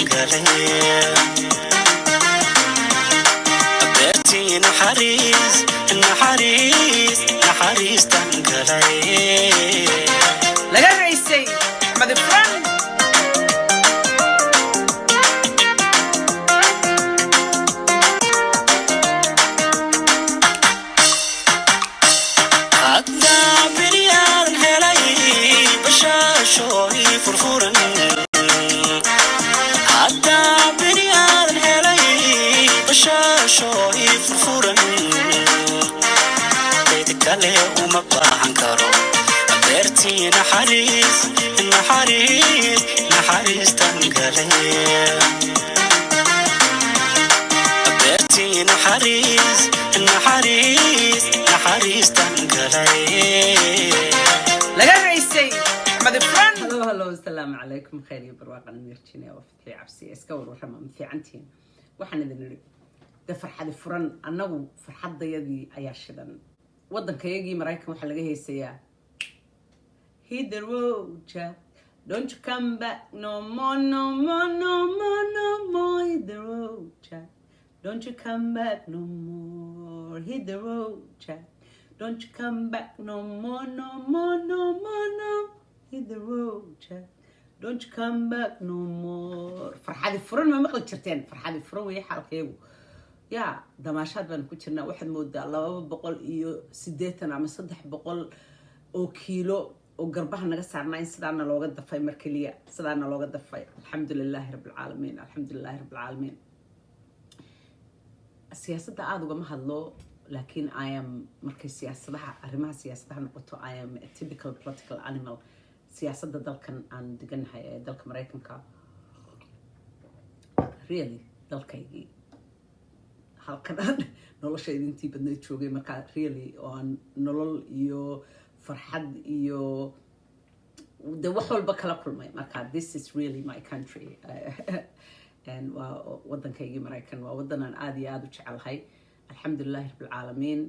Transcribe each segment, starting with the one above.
Galay beertii naxariis, naxariis, naxariistan galay. Laga raysay Axmed Ifran. Haddaa beryaadan helay bashaashooy furfuran, haddaa beryaadan helay bashaashooy furfuran, cid kale uma baahan karo. Beertii naxariis, naxariis, naxariistan galay. Beertii naxariis, naxariis, naxariistan galay. Laga raysay Axmed Ifran. Hello, hello, asalaamu calaykum. Khayr iyo barwaaqan mirjine oo Fidxii Cabsi iska warwarrama. Ma fiicantihiin? Waxaan idin idhi de farxadi furan. Annagu farxaddayadii ayaa shidan. Waddankayagii Maraykan waxaa laga heesayaa "Hit the road, Jack. Don't you come back no more, no more, no more, no more. Hit the road, Jack. Don't you come back no more. Hit the road, Jack. Don't you come back no more, no more, no more, no. Hit the road, Jack. Don't you come back no more." Farxadi furan ma maqli jirteen? Farxadi furan weeye xaalkeegu. Yaa damaashaad baan ku jirnaa. Waxaad moodaa 280 ama 300 oo kiilo oo garbaha naga saarnaa in sidaana looga dafay mar keliya, sidaana looga dafay. Alxamdu lilaahi rabbilcaalamiin, alxamdu lilaahi rabbilcaalamiin. Siyaasadda aada ugama hadlo, laakiin I am, markay siyaasadaha, arrimaha siyaasadaha noqoto, I am a typical political animal. Siyaasadda dalkan aan deganahay ee dalka Maraykanka, really dalkaygii, halkan aan nolosha idintii badnayd joogay, markaa really oo aan nolol iyo farxad iyo de wax walba kala kulmay. Marka this is really my country. Waa waddankaygii Maraykan, waa waddan aan aada iyo aada u jecelahay. Alxamdulilahi rabbilcaalamiin.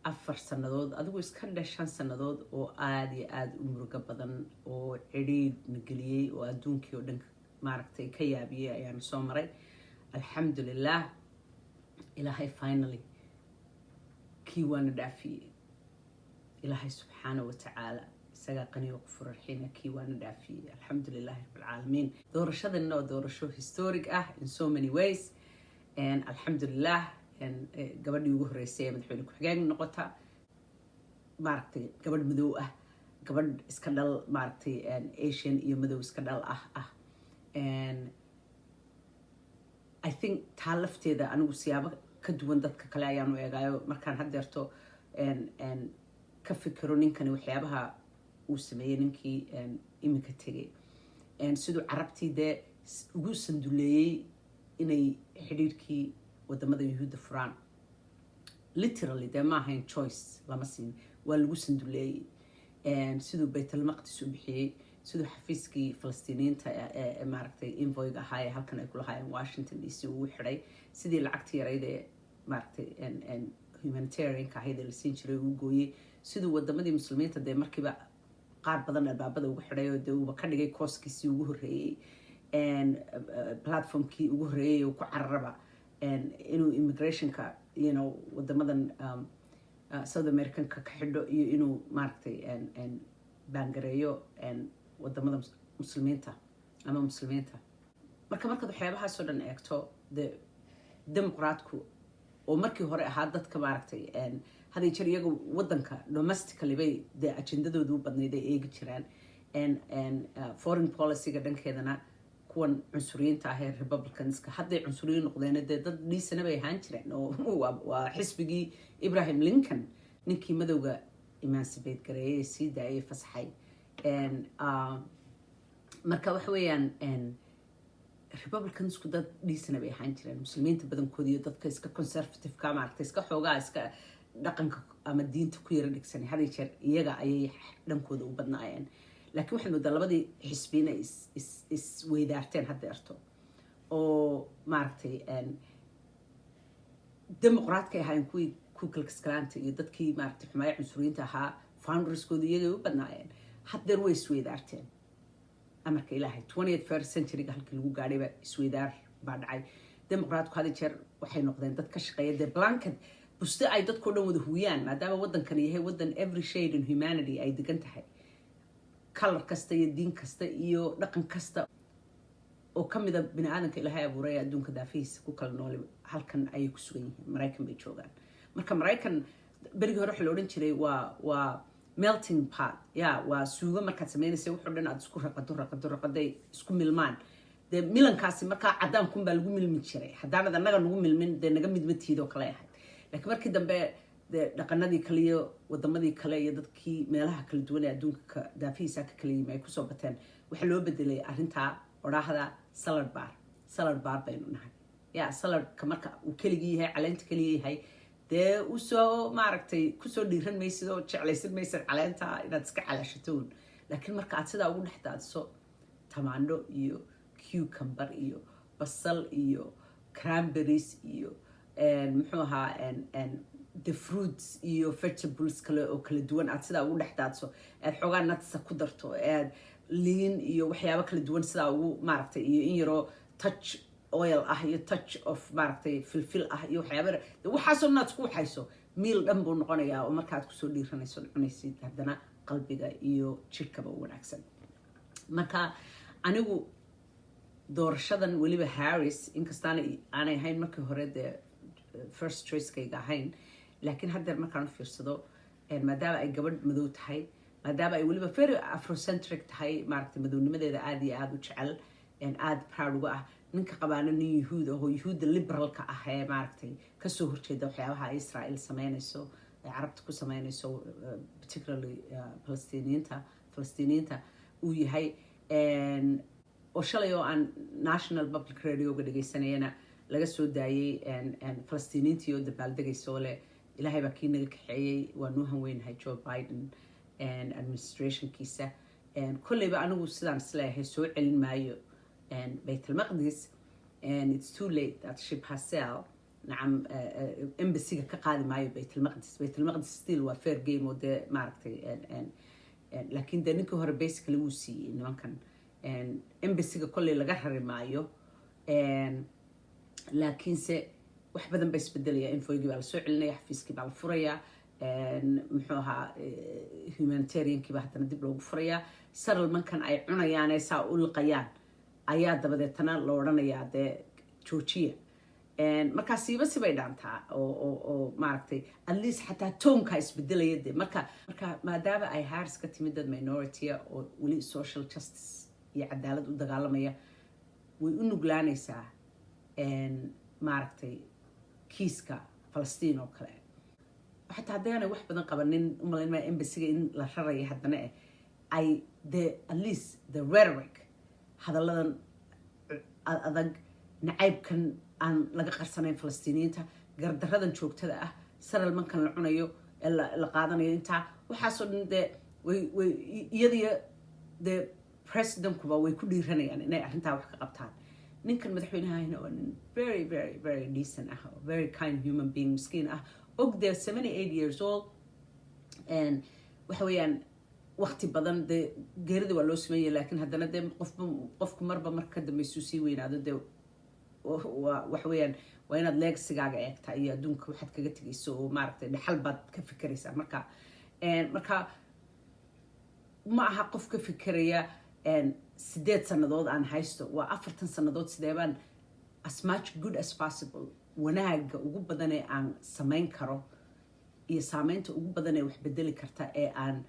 4 sannadood, adigu iska dhe 5 sannadood oo aada iyo aada u murugo badan oo cidhiidh na geliyey oo adduunkii oo dhan maaragtay ka yaabiyey ayaanu soo maray. Alxamdulilah, Ilaahay finally kii waana dhaafiyey. Ilaahay subxaana wa tacaala isagaa qaniyo qufurarxiina, kii waana dhaafiyey. Alxamdu lilahi rabbilcaalamiin. Doorashadanna waa doorasho historic ah in so many ways. Alxamdulilah, gabadhii ugu horreysay ee madaxweyne ku-xigeen noqota, maaragtay, gabadh madow ah, gabadh iska dhal, maaragtay, Asian iyo madow iska dhal ah. I think taa lafteeda anigu siyaabo ka duwan dadka kale ayaanu eegaayo. Markaan haddeerto ka fikiro ninkani waxyaabaha uu sameeyey, ninkii iminka tegay, siduu Carabtii dee ugu sanduleeyey inay xidhiirkii wadamada Yuhuudda furaan, literally dee ma ahayn choice, lama siin, waa lagu sanduleeyey. Siduu Baytalmaqdis u bixiyey, siduu xafiiskii Falastiiniyiinta ee maaragtay envoyga ahaa ee halkan ay kulahaayeen Washington DC ugu xidhay, sidii lacagtii yarayd ee maaragtay humanitarianka ahayd ee la siin jiray uu gooyey, siduu wadamadii Muslimiinta dee markiiba qaar badan albaabada ugu xidhay oo dee uuba ka dhigay kooskiisii ugu horreeyey, platformkii ugu horreeyey uu ku cararaba inuu immigrationka wadamadan South Americanka ka xidho iyo inuu maaragtay ban gareeyo wadamada Muslimiinta ama Muslimiinta. Marka markaad waxyaabahaasoo dhan eegto, de Dimuqraatku oo markii hore ahaa dadka maaragtay had iyo jeer iyaga wadanka domestically bay dee ajendadoodu u badnayd ay eegi jiraan, foreign policyga dhankeedana kuwan cunsuriyiinta ah ee Republicanska hadday cunsuriyiin noqdeen, dee dad dhiisana bay ahaan jireen oo waa xisbigii Abraham Lincoln, ninkii madowga emancipate gareeyay, sii daayay, fasaxay. Marka waxa weeyaan, Republicansku dad dhiisana bay ahaan jireen, Muslimiinta badankooda iyo dadka iska conservative-ka, maaragtay, iska xoogaa iska dhaqanka ama diinta ku yara dhigsanay, had iyo jeer iyaga ayay dhankooda u badnaayeen. Laakiin waxaad moodaa labadii xisbi inay is isweydaarteen haddeerto oo maaragtay Dimuqraadkay ahaayeen kuwii Ku Klux Klanta iyo dadkii maaragtay xumaayo cunsuriyiinta ahaa, founderskooda iyagay u badnaayeen. Haddeer way isweydaarteen. Amarka Ilaahay, 21st centuryga halkii lagu gaadhayba isweydaar baa dhacay. Dimuqraatku had jeer waxay noqdeen dad ka shaqeeya dee blanket, buste ay dadkao dhan wada huuyaan, maadaama waddankan yahay waddan every shade in humanity ay degan tahay, color kasta iyo diin kasta iyo dhaqan kasta oo ka mida bini aadamka Ilaahay abuuray adduunka daafihiisa ku kala noole halkan ayay ku sugan yihiin. Maraykan bay joogaan. Marka Maraykan berigii hore waxa la odhan jiray waa melting pot ya, waa suugo markaad sameynaysa wuxuu dhan aad isku raqado, raqado, raqaday isku milmaan. Dee milankaasi markaa caddaankunbaa lagu milmi jiray. Haddaanad annaga nagu milmin, dee naga midmatiidoo kale ahayd. Laakiin markii dambe dee dhaqanadii kale iyo wadamadii kale iyo dadkii meelaha kala duwan ee adduunka daafihiisa ka kala yimi ay kusoo bateen, waxaa loo bedelay arrintaa odhaahda "salad bar". Salad bar baynu nahay ya. Saladka marka uu keligii yahay, caleenta keliya yahay, dee usoo maaragtay kusoo dhiiran maysid oo jeclaysan maysid caleenta inaad iska calaashatoon. Laakiin marka aad sidaa ugu dhex daadiso tamaandho iyo cucumber iyo basal iyo cranberries iyo muxuu ahaa, the fruits iyo vegetables kale oo kala duwan aad sidaa ugu dhex daadso, aad xoogaa nutsa ku darto, aad liin iyo waxyaabo kala duwan sidaa ugu maaragtay, iyo in yaroo touch oil ah iyo touch of maaragtay filfil ah iyo waxyaaba, waxaasoo dhan aad isku waxayso, meal dhan buu noqonayaa oo marka aad kusoo dhiiranayso, cunaysid, haddana qalbiga iyo jidhkaba u wanaagsan. Marka anigu doorashadan weliba Harris, inkastaana aanay ahayn markii hore dee first choicekayga ahayn, laakiin haddeer markaan u fiirsado, maadaama ay gabadh madow tahay, maadaama ay weliba very Afrocentric tahay, maaragtay, madownimadeeda aada iyo aada u jecel, aada proud uga ah, ninka qabaano nin Yuhuud ah oo Yuhuudda liberalka ah ee maaragtay kasoo horjeeda waxyaabaha ay Israel sameynayso, ay Carabta ku sameynayso, particularly Falastiiniyiinta uu yahay, oo shalay oo aan National Public Radioga dhegeysanayana laga soo daayay Falastiiniintii oo dabaaldegaysa oo leh, "Ilaahay baa kii naga kaxeeyey, waa nuu hanweynahay Joe Biden administrationkiisa." Kolleyba anigu sidaan isleeyahay, soo celin maayo Baytalmaqdis. It's too late, that ship has sailed. Nacam, embassyga ka qaadi maayo Baytalmaqdis. Baytalmaqdis still waa fair game oo dee maaragtay, laakiin dee ninkii hore basically wuu siiyey nimankan. Embassyga kolley laga rari maayo, laakiinse wax badan ba isbedelaya. Envoygii baa lasoo celinaya, xafiiskii baa la furayaa, muxuu ahaa, humanitariankii baa haddana dib loogu furayaa. Settlementkan ay cunayaane saa u liqayaan ayaa dabadeetana la odhanayaa dee joojiya. Markaa siiba sibay dhaantaa oo maaragtay at least xataa toneka isbedelaya de. Marka maadaama ay Harris ka timid dad minority oo weli social justice iyo cadaalad u dagaalamaya, way u nuglaanaysaa maaragtay kiiska Falastiin oo kale. Xataa haddaanay wax badan qabanin, umalayn maa embassyga in la raraya. Haddana ay the at least the rhetoric, hadalladan adag, nacaybkan aan laga qarsanayn Falastiiniyiinta, gardaradan joogtada ah, settlementkan la cunayo ee la qaadanayo, intaa waxaasoo dhan dee way iyadiyo dee presidentkuba way ku dhiiranayaan inay arrintaa wax ka qabtaan. Ninkan madaxweynahahina waa nin very, very, very decent ah, very kind human being, miskiin ah, og dee 78 years old. And waxa weeyaan waqti badan dee geerida waa loo sameeyay, laakiin haddana dee qofba qofku marba marka ka dambeysuu sii weynaado, dee waxa weeyaan waa inaad legacygaaga eegtaa iyo adduunka waxaad kaga tegayso oo maaragtay dhaxal baad ka fikeraysaa. Marka ma aha qof ka fikeraya 8 sannadood aan haysto, waa 40 sannadood. Sidee baan as much good as possible, wanaaga ugu badan ee aan samayn karo iyo saameynta ugu badan ee wax bedeli karta ee aan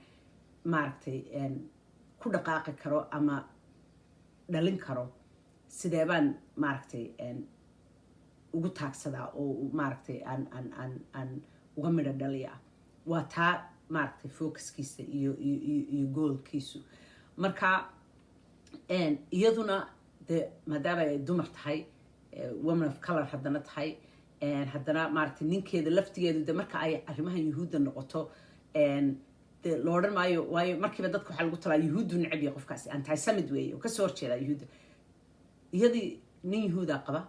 maaragtay ku dhaqaaqi karo ama dhalin karo, sidee baan maaragtay ugu taagsadaa oo maaragtay aan uga midho dhaliyaa? Waa taa maaragtay focuskiisa iyo goalkiisu. Marka iyaduna dee maadaama ay dumar tahay, woman of color haddana tahay, haddana maaragtay ninkeeda laftigeedu de marka ay arrimahan Yuhuudda noqoto, de lo odhan maayo, waayo markiiba dadka waxaa lagu talaa Yuhuuddu necab yahay qofkaasi, anti-Semite weeye oo kasoo horjeedaa Yuhuudda. Iyadii nin Yuhuuda qaba,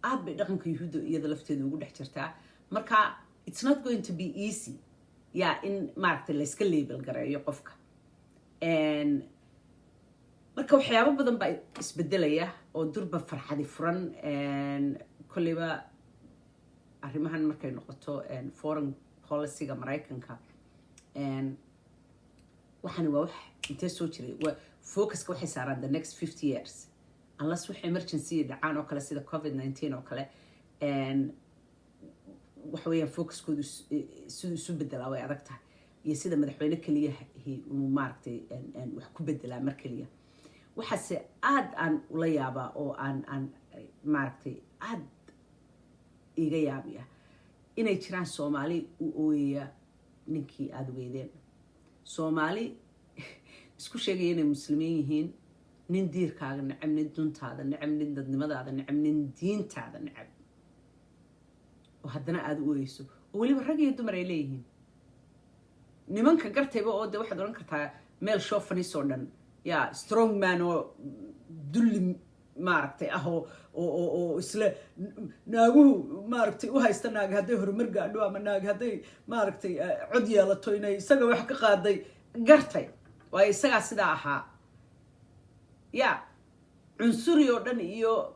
aad bay dhaqanka Yuhuudda iyada lafteedu ugu dhex jirtaa. Marka it's not going to be easy ya in maaragtay layska label gareeyo qofka. Marka waxyaabo badan baa isbedelaya oo durba farxadi furan. Kolleyba arrimahan markay noqoto foreign policyga Maraykanka, waxani waa wax intee soo jiray. Waa focuska waxay saaraan the next 50 years, unless wax emergency dhacaan oo kale, sida COVID-19 oo kale. Waxa weeyaan focuskoodu siduu isu bedelaa way adag tahay, iyo sida madaxweyne keliya uu maaragtay wax ku bedelaa mar keliya. Waxaase aada aan ula yaabaa oo aan maaragtay aada iga yaabiya inay jiraan Soomaali u ooyaya ninkii aada weydeen, Soomaali isku sheegaya inay Muslimiin yihiin, nin diirkaaga necab, nin duntaada necab, nin dadnimadaada necab, nin diintaada necab, oo haddana aada u ooyeyso, oo weliba rag iyo dumar ay leeyihiin nimanka gartayba. Oo de waxaad odhan kartaa meel chauvinist oo dhan, ya strong man oo dulli maaragtay ah, oo isle naaguhu maaragtay u haysta naag hadday horumar gaadho ama naag hadday maaragtay cod yeelato inay isaga wax ka qaaday. Gartay, waayo isagaa sidaa ahaa, ya cunsuri oo dhan iyo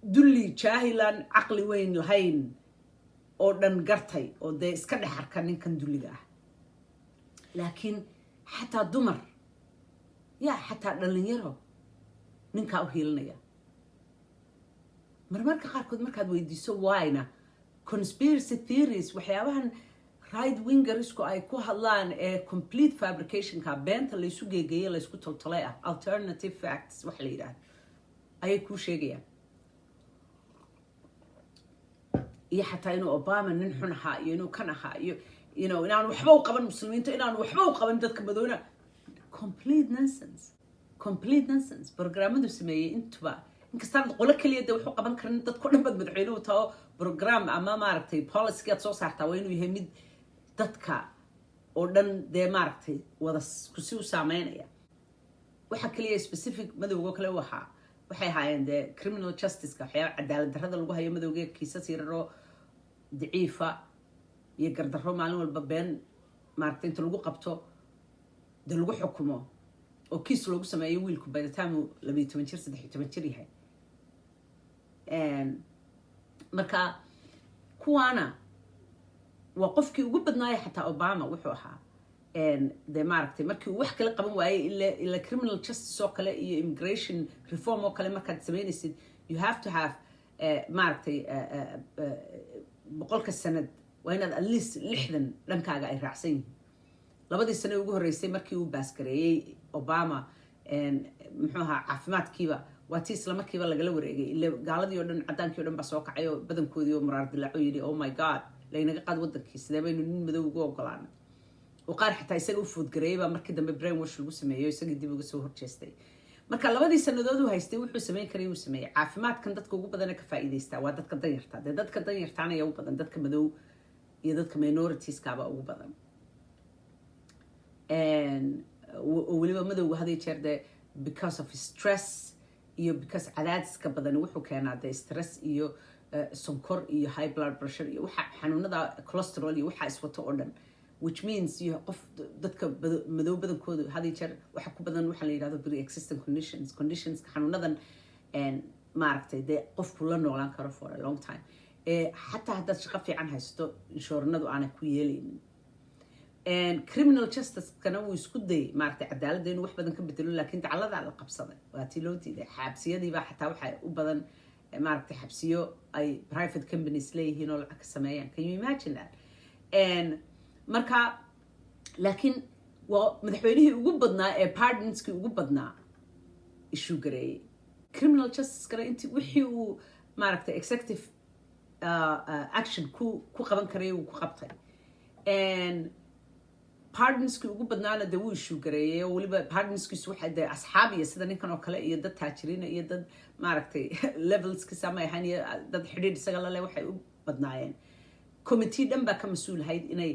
dulli jaahilan caqli weyn lahayn oo dhan gartay, oo dee iska dhex arka ninkan dulliga ah. Laakiin xataa dumar, ya xataa dhalinyaro ninkaa u hiilinaya. Marmarka qaarkood markaad weydiiso whyna, conspiracy theories, waxyaabahan right wingersku ay ku hadlaan ee complete fabricationka, beenta laysu geegeeye, laysku toltolay ah, alternative facts wax la yidhaahdo ayay kuu sheegayaan, iyo xataa inuu Obama nin xun ahaa iyo inuu kan ahaa iyo inaanu waxba u qaban Muslimiinta, inaanu waxba u qaban dadka madoona. Complete nonsense, complete nonsense. Programmadu sameeyey intuba, inkastaanad qolo keliya dee waxu qaban karin, dadko dhan baad madaxweynuhu taho, program ama maaragtay policygaad soo saartaa waa inuu yahay mid dadka oo dhan dee maaragtay wada kusi u saameynaya. Waxa keliya specific madowgo kale u ahaa waxay ahaayeen dee criminal justiceka, waxyaaba cadaalad darrada lagu hayo madowga, kiisas yararoo daciifa iyo gardarro maalin walba been maaragtay inta lagu qabto dee lagu xukumo oo kiis loogu sameeyo wiilku by the time uu 12 jir, 13 jir yahay. Marka kuwaana waa qofkii ugu badnaaya. Xataa Obama wuxuu ahaa dee maaragtay markii uu wax kala qaban waayey, ila criminal justice oo kale iyo immigration reform oo kale markaad samaynaysid, you have to have maaragtay 100-ka sanad waa inaad at least 60 dhankaaga ay raacsan yihiin. Labadii sane ugu horreysay markii uu baasgareeyey Obama, muxuu ahaa, caafimaadkiiba waa tii isla markiiba lagala wareegay. Ile gaaladii o dhan, caddaankii o dhan baa soo kacay oo badankoodii oo muraar dilaaco yidhi, "Oh my God, laynaga qaad wadankii, sidee baynu nin madow ugu ogolaanay?" Oo qaar xitaa isaga u vote gareeyay baa markii dambe brainwash lagu sameeyo, isagii dib uga soo horjeestay. Marka labadii sanadood uu haystay wuxuu sameyn karay uu sameeyey. Caafimaadkan dadka ugu badana ka faa'iidaystaa waa dadka danyarta. Dee dadka danyartaana ayaa ugu badan dadka madow iyo dadka minoritieskaba ugu badan, oo weliba madowga had iyo jeer dee because of stress iyo because cadaadiska badani wuxuu keenaa dee stress iyo sonkor iyo high blood pressure iyo waxa xanuunada cholesterol iyo waxa iswato oo dhan, which means iyo qof dadka madow badankoodu had iyo jeer waxa ku badan waxaa la yidhahdo pre-existing conditions, xanuunadan maaragtay dee qofku la noolaan karo for a long time, xataa haddaad shaqo fiican haysato insuranceadu aanay ku yeelaynin. Criminal justicekana wuu isku dayay maaragtay cadaaladda inuu wax badan ka bedelo, laakiin dacaladaa la qabsaday, waa tii loo diiday. Xabsiyadiibaa xataa waxay u badan maaragtay xabsiyo ay private companies leeyihiin oo lacag ka sameeyaan. Can you imagine that? Marka laakiin waa madaxweynihii ugu badnaa ee pardonskii ugu badnaa issue gareeyey. Criminal justicekana intii wixii uu maaragtay executive action ku qaban karay uu ku qabtay. Pardonskii ugu badnaana dee wuu issue gareeyey, oo weliba pardonskiisu waxa dee asxaab iyo sida ninkan oo kale iyo dad taajiriina iyo dad maaragtay levelskiisa ama ahaan iyo dad xidhiidh isaga lale waxay u badnaayeen. Committee dhan baa ka mas-uulahayd inay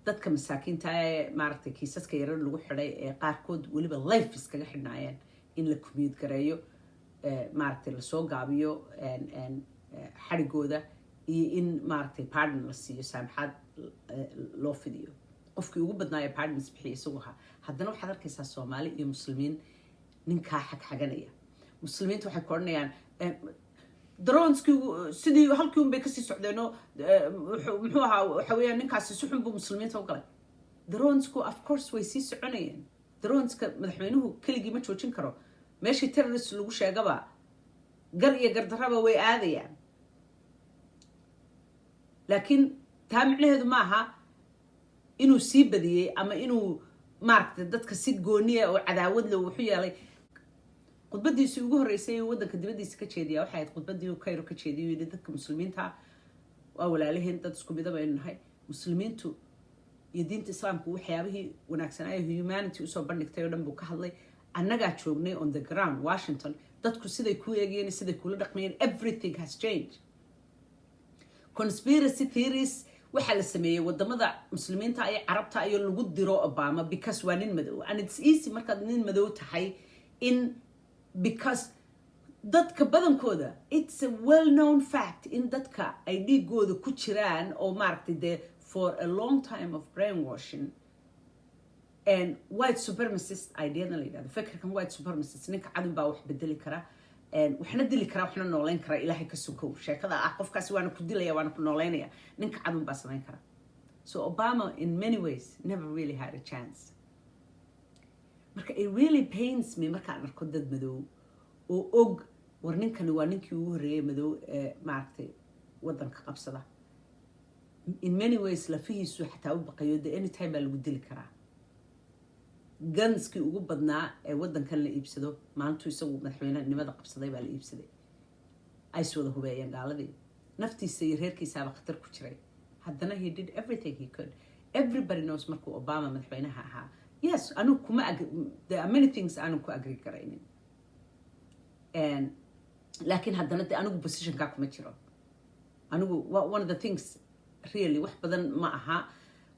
dadka masaakiinta ee maaragtay kiisaska yarar lagu xidhay ee qaarkood weliba life iskaga xidhnaayeen in la commute gareeyo, maaragtay lasoo gaabiyo xadhigooda, iyo in maaragtay pardon la siiyo, saamxaad loo fidiyo. Qofkii ugu badnaayo pardons bixiya isagu ahaa. Haddana waxaad arkaysaa Soomaali iyo Muslimiin Ninkaa xagxaganaya Muslimiinta waxay ku odhanayaan droneskii sidii halkii un bay kasii socdeenoo muxuu ahaa, waxa weeyaan ninkaasi si xun buu Muslimiinta u galay. Dronesku of course way sii soconayeen. Droneska madaxweynuhu keligii ma joojin karo. Meeshii terrorist lagu sheegaba, gar iyo gardarraba, way aadayaan. Laakiin taa micnaheedu maaha inuu sii badiyey ama inuu maaragtay dadka si gooniya oo cadaawad leh wuxu yeelay. Khudbadiisii ugu horreysay ee waddanka dibaddiisa ka jeediya waxay ahayd khudbaddii uu Cairo ka jeediyay. Uu yidhi dadka Muslimiinta waa walaalaheen, dad isku midaba aynu nahay. Muslimiintu iyo diinta Islaamku waxyaabihii wanaagsanaayo humanity usoo bandhigtay oo dhan buu ka hadlay. Annagaa joognay on the ground Washington, dadku siday kuu eegayeen, siday kula dhaqmayeen, everything has changed. Conspiracy theories waxaa la sameeyey wadamada Muslimiinta iyo Carabta iyo lagu diro Obama because waa nin madow, and it's easy markaad nin madow tahay in, because dadka badankooda, it's a well known fact in dadka ay dhiigooda ku jiraan oo maaragtay dee for a long time of brainwashing and white supremacist ideadan la yidhahdo, fikirkan white supremacist, ninka cadun baa wax bedeli kara, waxna dili kara, waxna nooleyn kara, Ilaahay ka sokow. Sheekada ah qofkaasi waana ku dilaya, waana ku nooleynaya, ninka cadun baa samayn kara. So Obama in many ways never really had a chance. Marka it really pains me markaan arko dad madow oo og war ninkani waa ninkii ugu horreeyay madow ee maaragtay waddanka qabsada, in many ways lafihiisu xataa u baqayo de anytime baa lagu dili karaa. Gunskii ugu badnaa ee waddankan la iibsado maalintuu isagu madaxweynenimada qabsaday baa la iibsaday. Ay is wada hubeeyeen gaaladii. Naftiisa iyo reerkiisaaba khatar ku jiray. Haddana he did everything he could. Everybody knows markuu Obama madaxweynaha ahaa, yes, anigu kuma, there are many things aanan ku agree garaynin, laakiin haddana de anigu positionkaa kuma jiro. Anigu one of the things, really wax badan ma aha,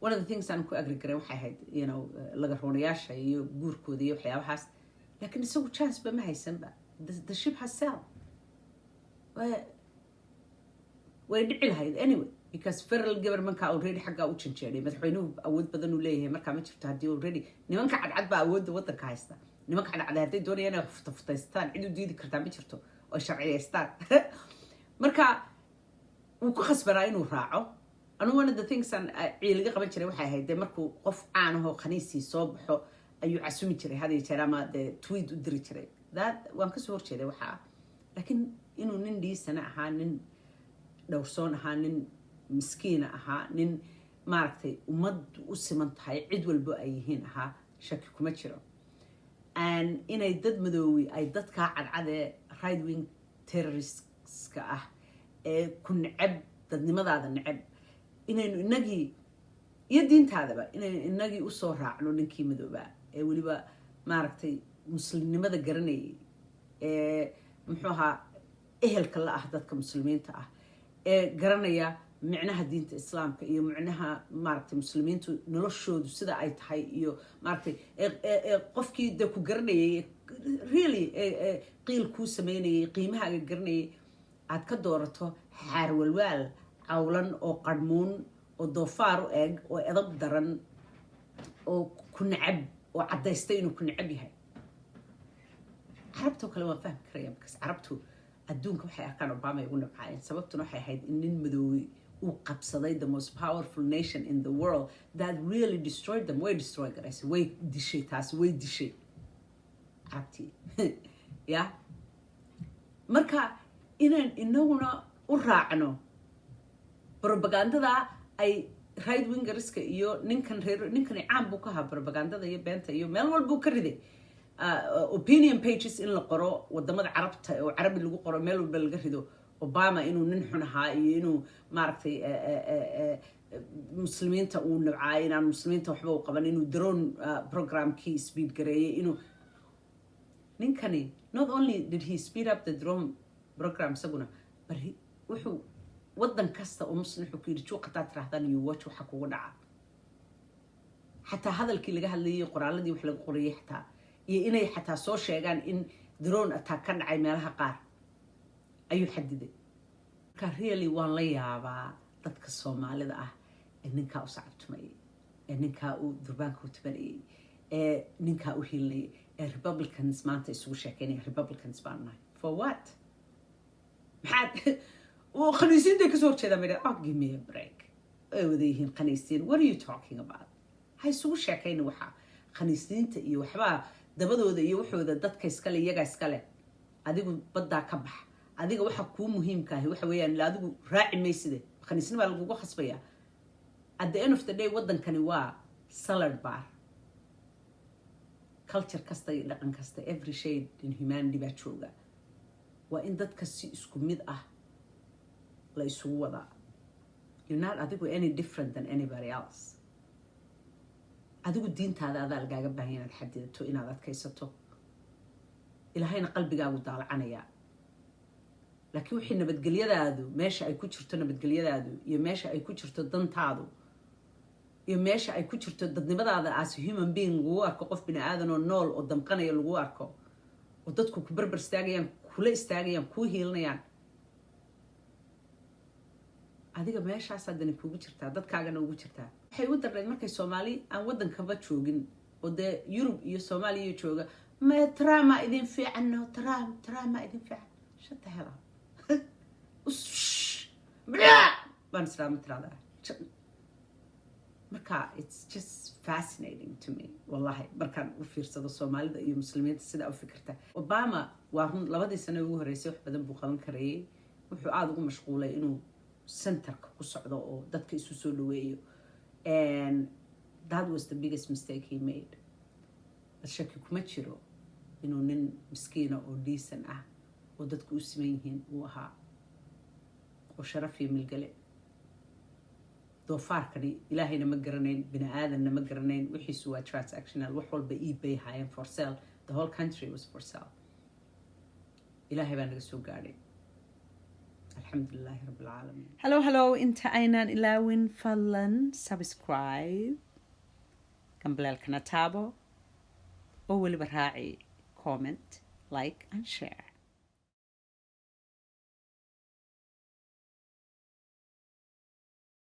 one of the things aan ku agree garan waxay ahayd laga roonayaasha iyo guurkooda iyo waxyaabahaas. Laakiin isagu chance ba ma haysanba. The ship has sailed. Way dhici lahayd anyway because federal governmentka already xaggaa u janjeeday. Madaxweynuhu awood badan uu leeyahay markaa ma jirto. Haddii already nimanka cadcad baa awoodda waddanka haysta, nimanka cadcad hadday doonayaan inay futafutaystaan, cid u diidi kartaa ma jirto oo sharciyaystaan. Marka wuu ku khasbanaa inuu raaco. Anigu one of the things aan ciiliga qaban jiray waxay ahayd dee markuu qof caan ahoo khaniisii soo baxo ayuu casumi jiray had iyo jeer ama dee tweet u diri jiray. That waan kasoo horjeeday waxaa, laakiin inuu nin dhiisana ahaa, nin dhowrsoon ahaa, nin miskiina ahaa, nin maaragtay ummaddu u siman tahay, cid walbo ay yihiin ahaa, shaki kuma jiro. And inay dad madoowi ay dadkaa cadcadee right wing terroristska ah ee ku neceb, dadnimadaada neceb, inaynu inagii iyo diintaadaba inaynu inagii usoo raacno ninkii madoobaa ee weliba maaragtay muslimnimada garanayay, ee muxuu ahaa, ehelka la ah dadka Muslimiinta ah, ee garanaya micnaha diinta Islaamka iyo micnaha maaragtay Muslimiintu noloshoodu sida ay tahay, iyo maaragtay qofkii dee ku garanayay, really qiil kuu sameynayay, qiimahaaga garanayay, aad ka doorato xaarwalwaal cawlan oo qarhmuun oo doofaar u eg oo edab daran oo ku necab oo caddaystay inuu ku necab yahay. Carabtoo kale waan fahmi karaya because Carabtu adduunka waxay arkaan Obama ay ugu nabcaayeen. Sababtuna waxay ahayd in nin madoowey uu qabsaday the most powerful nation in the world that really destroyed them. Way destroy garaysay, way dishay taasi, way dishay Carabtii ya. Marka inaan inaguna u raacno propagandada ay right wingerska iyo ninkan reer, ninkani caan buu ka ahaa propagandada iyo beenta iyo meel walbuu ka riday. Opinion pages in la qoro wadamada Carabta oo Carabi lagu qoro, meel walba laga rido Obama inuu nin xun ahaa iyo inuu maaragtay Muslimiinta uu nabcaay, inaan Muslimiinta waxba u qaban, inuu drone programkii speed gareeyay, inuu ninkani, not only did he speed up the drone program isaguna, but wuxuu wadan kasta oo Muslim wuxuu ku yidhi, "Juuq haddaad tirahdaan, you watch waxa kugu dhaca." Xataa hadalkii laga hadlayay, qoraaladii wax laga qorayay xataa, iyo inay xataa soo sheegaan in drone attack ka dhacay meelaha qaar ayuu xadiday. Marka really waan la yaabaa dadka Soomaalida ah ee ninkaa u sacabtumayay, ee ninkaa u durbaanka u tubanayay, ee ninkaa u hiilinayay, ee Ee Republicans maanta isugu sheekeynaya, "Republicans baan nahay." For what? Maxaad khaniisiintay kasoo horjeedaan bay? Oh, give me a break. Ay wada yihiin khaniisiin. What are you talking about? Ha isugu sheekayna waxaa khaniisiinta iyo waxbaa dabadooda iyo waxooda. Dadka iskale iyagaa iskale. Adigu baddaa ka bax. Adiga waxa kuu muhiimka ahi waxa weeyaan, ila adigu raaci mayside, khaniisni baa lagugu khasbayaa. At the end of the day, waddankani waa salad bar. Culture kasta iyo dhaqan kasta, every shade in humanity baa jooga. Waa in dadka si isku mid ah la isugu wadaa. You're not adigu any different than anybody else. Adigu diintaada adaa lagaaga baahan inaad xadidato, inaad adkaysato. Ilaahayna qalbigaagu daalacanayaa. Laakiin wixii nabadgelyadaadu meesha ay ku jirto, nabadgelyadaadu iyo meesha ay ku jirto dantaadu iyo meesha ay ku jirto dadnimadaada as human being lagugu arko, qof bini aadan oo nool oo damqanaya lagu arko, oo dadku ku berber istaagayaan, kula istaagayaan, kuu hiilinayaan, adiga meeshaasaa dani kuugu jirtaa, dadkaagana ugu jirtaa. Waxay ugu darnayd markay Soomaali aan waddankaba joogin oo dee Yurub iyo Soomaaliya jooga, "Ma Trump idin fiican? No, Trump, Trump idin fiican." Shut the hell up baan islaama tiraahdaa. Marka it's just fascinating to me, wallahi, markaan u fiirsado Soomaalida iyo Muslimiinta sidaa u fikirta. Obama waa run, 2dii sano ugu horreysay wax badan buu qaban karayay. Wuxuu aada ugu mashquulay inuu centerka ku socdo oo dadka isu soo dhaweeyo, and that was the biggest mistake he made. But shaki kuma jiro inuu nin miskiina oo decent ah oo dadku u siman yihiin uu ahaa, oo sharaf iyo milgale. Doofaarkani Ilaahayna ma garanayn, bini aadanna ma garanayn. Wixiisu waa transactional. Wax walba eBay haayeen, for sale. The whole country was for sale. Ilaahay baa naga soo gaadhay, alxamdu lilaahi rabbi alcaalamiin. Hello, hello. Inta aynaan ilaawin, fadlan subscribe, gambaleelkana taabo, oo weliba raaci comment, like and share.